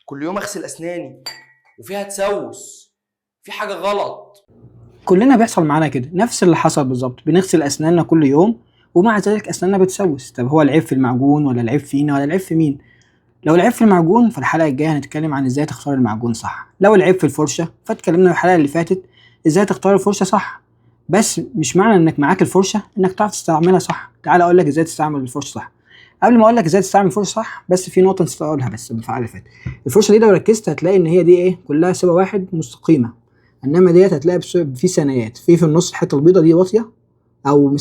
كل يوم اغسل اسناني وفيها تسوس، في حاجة غلط. كلنا بيحصل معانا كده، نفس اللي حصل بالظبط. بنغسل اسناننا كل يوم ومع ذلك اسناننا بتسوس. طب هو العيب في المعجون ولا العيب فينا ولا العيب في مين؟ لو العيب في المعجون فالحلقة الجاية هنتكلم عن ازاي تختار المعجون صح. لو العيب في الفرشة فاتكلمنا في الحلقة اللي فاتت ازاي تختار الفرشة صح. بس مش معنى انك معاك الفرشة انك تعرف تستعملها صح. تعال اقول لك ازاي تستعمل الفرشة صح. قبل ما اقول لك ازاي تستعمل الفرشة صح، بس في نقطة نسيت اقولها بس في الحلقة اللي فاتت. الفرشة دي لو ركزت هتلاقي ان هي دي ايه، كلها سوا واحد مستقيمة، انما ديت هتلاقي في ثنايات في النص، الحتة البيضة دي واطية او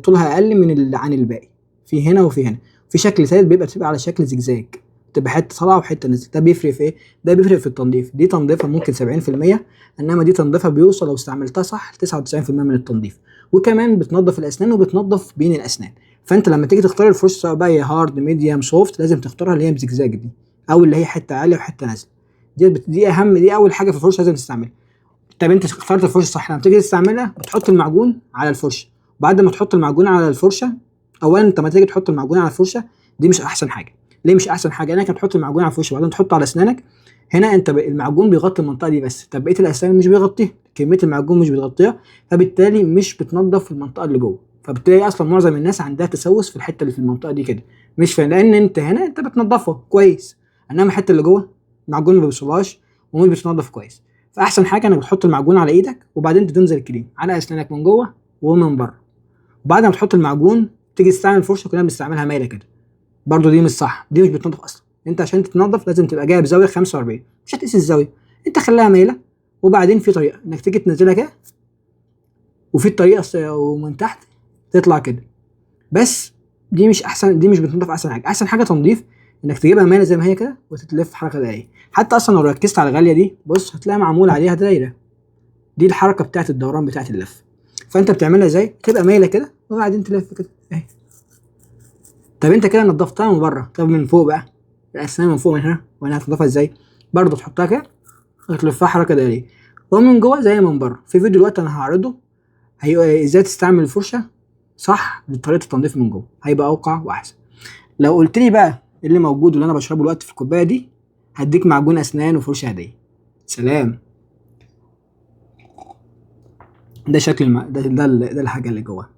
طولها اقل من عن الباقي، في هنا وفي هنا. في شكل ثالث بتبقى على شكل زجزاج، تبقى حتة طالعه وحتة نازله. ده بيفرق في ايه؟ ده بيفرق في التنظيف. دي تنظيفها ممكن 70%، انما دي تنظيفها بيوصل لو استعملتها صح 99% من التنظيف. وكمان بتنظف الاسنان وبتنظف بين الاسنان. فانت لما تيجي تختار الفرشة سواء بقى هي hard medium soft، لازم تختارها اللي هي بزجزاج دي، او اللي هي حتة عالية وحتة نازله. دي اهم، دي اول حاجة في الفرشة لازم تستعملها. طب انت اخترت الفرشة صح، لما تيجي تستعملها بتحط المعجون على الفرشة. بعد ما تحط المعجون على الفرشة، اولا انت لما تيجي تحط المعجون على الفرشة دي مش احسن حاجة. ليه مش احسن حاجة؟ لانك بتحط المعجون على الفرشة وبعدين تحطه على اسنانك. هنا انت المعجون بيغطي المنطقة دي بس، طب بقية الاسنان مش بيغطيها، كمية المعجون مش بتغطيها، فبالتالي مش بتنظف المنطقة اللي جوه. فبالتالي اصلا معظم الناس عندها تسوس في الحتة اللي في المنطقة دي كده، مش فاهم، لان انت هنا انت بتنظفه كويس، انما الحتة اللي جوه المعجون ما بيوصلهاش ومش بتنظف كويس. فاحسن حاجة انك بتحط المعجون على ايدك وبعدين تنزل الكريم على اسنانك من جوه ومن بره. وبعد ما تحط المعجون تيجي تستعمل الفرشة، كلنا بنستعملها مايلة كده، برضو دي مش صح، دي مش بتنظف اصلا. انت عشان تتنظف لازم تبقى جايب زاوية 45، مش هتقيس الزاوية، انت خليها مايلة. وبعدين في طريقه انك تيجي تنزلها كده، وفي الطريقة ومن تحت تطلع كده، بس دي مش احسن، دي مش بتنظف احسن حاجة. احسن حاجة تنظيف انك تجيبها مايلة زي ما هي كده وتتلف حركة دائريه. حتى اصلا لو ركزت على الغالية دي بص هتلاقي معمول عليها دايرة، دي الحركة بتاعت الدوران بتاعت اللف. فانت بتعملها ازاي؟ تبقى مايلة كده وبعدين تلف كده اهي. طب انت كده نظفتها من بره، طب من فوق بقى الاسنان من فوق من هنا وانا هتنضفها ازاي؟ برضه تحطها كده وتلفها حركة دائريه، ومن جوه زي من بره. في فيديو دلوقتي انا هعرضه هي ازاي تستعمل الفرشة صح بطريقة التنظيف من جوه، هيبقى اوقع واحسن. لو قلت لي بقى اللي موجود واللي انا بشربه دلوقتي في الكوباية دي، هديك معجون اسنان وفرشه هديه. سلام. ده شكل ده الحاجة اللي جوه.